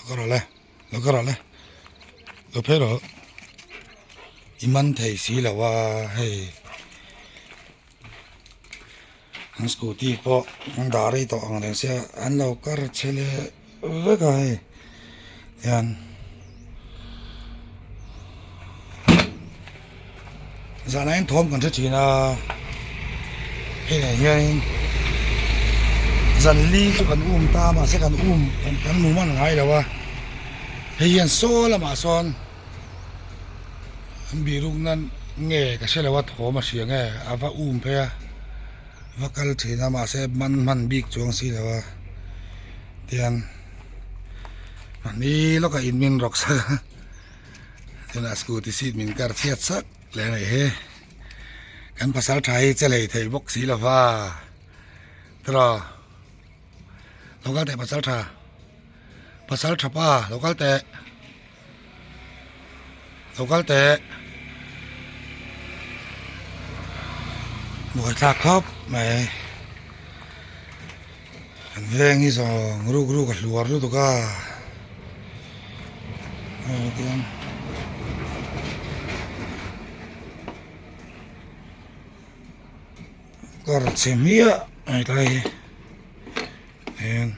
Lo kal rawh le lo kal rawh le lo phei rawh i man thei si lo a hei an scooty pawh an dah rei tawh ang reng sia an lo kar chhe leh vek a hei hian zanah hian thawm kan hre thin a hei ah hianin zan li chu kan um ta a mahse kan um kan hmu hman ngai lo a hei hian saw lamah sawn an bihruk nan nge ka hre lo a thawm a hria nge a va um phei a va kal thin a mahse man hman bik chuang si lo a tihian mahni lawkah in min rawk sak a tunah scooty seat min kar chhiat sak leh a nih hi kan pasal tha hi che lei thei bawk si lo va tiraw lo kal teh pasal tha pasal tha pa lo kal teh lo kal teh buaithlak khawp mai an veng hi zawng ruk ruk a hluar lutuk a hei tiang kar chhe hmiah mai tlai hi hian.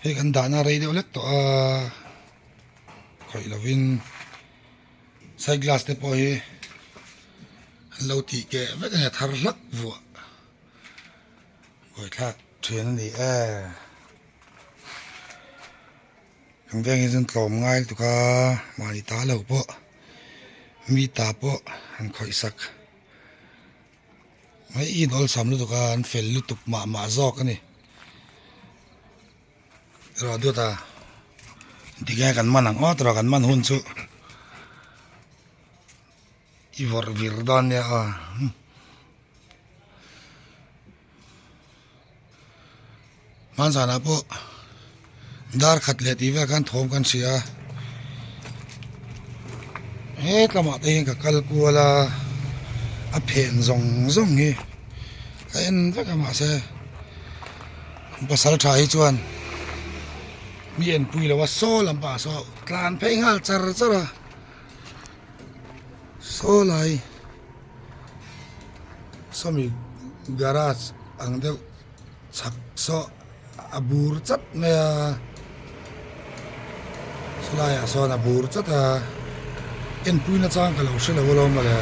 Hei kan dahna rei deuh hlek tawh a khawih lovin side glass te pawh hi an lo tih keh vek a ni a thar hlak vuah buaithlak thian a ni e. Kan veng hi chuan tlawm ngai lutuk a mahni ta lo pawh mi ta pawh an khawih sak mai in awlsam lutuk a an fel lutuk mah mah zawk a ni erawh dawt a tinge kan man ang aw tawrh kan man hun chu i vawrh vir dawn nia aw. Hmanzanah pawh dar khat leh tih vel khan thawm kan hria a hetlamah te hian ka kal kual a a phen zawng zawng hi ka en vek a mahse pasal tha hi chuan mi enpui lo a saw lampangah saw tlan phei nghal char char a saw lai. Sawmi garage ang deuh chhak saw a bur chat mai a sawlaiah sawn a bur chat a enpui na chang ka lo hre lo alawm mawle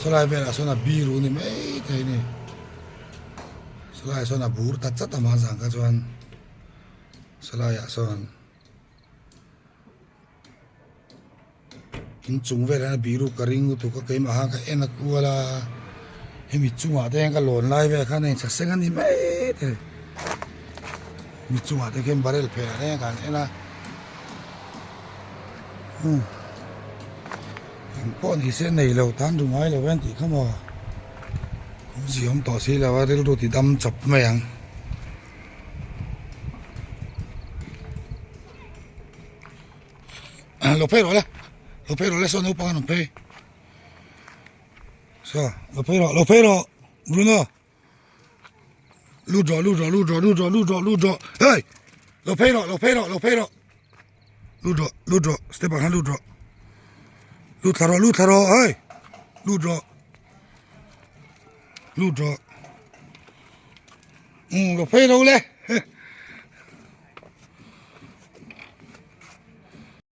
sawlai velah sawn a biru ni mai thei a ni sawlaiah sawn a bur ta chat a hmanzang kha chuan sawlaiah sawn. Inchung velah hian biru ka ring lutuk a keimah khan ka en a kual a hemi chungah te hian ka lawn lai velah khan a inchhe seng a ni mai thei mi chungah te khian barrel phenah te hian ka han en a umm engpawh ni se nei lo tan duh ngai lo em tih kha maw awmzia awm tawh si lo a rilru ti dam chawp mai ang. Lo phei rawh le lo phei rawh le saw naupang an awm phei saw lo phei rawh lo phei rawh Bruno lut rawh lut rawh lut rawh lut rawh lut rawh lut rawh hei lo phei rawh lo phei rawh lo phei rawh lut rawh lut rawh step ah khan lut rawh lut thla rawh lut thla rawh hei lut rawh lut rawh umm lo phei ro le.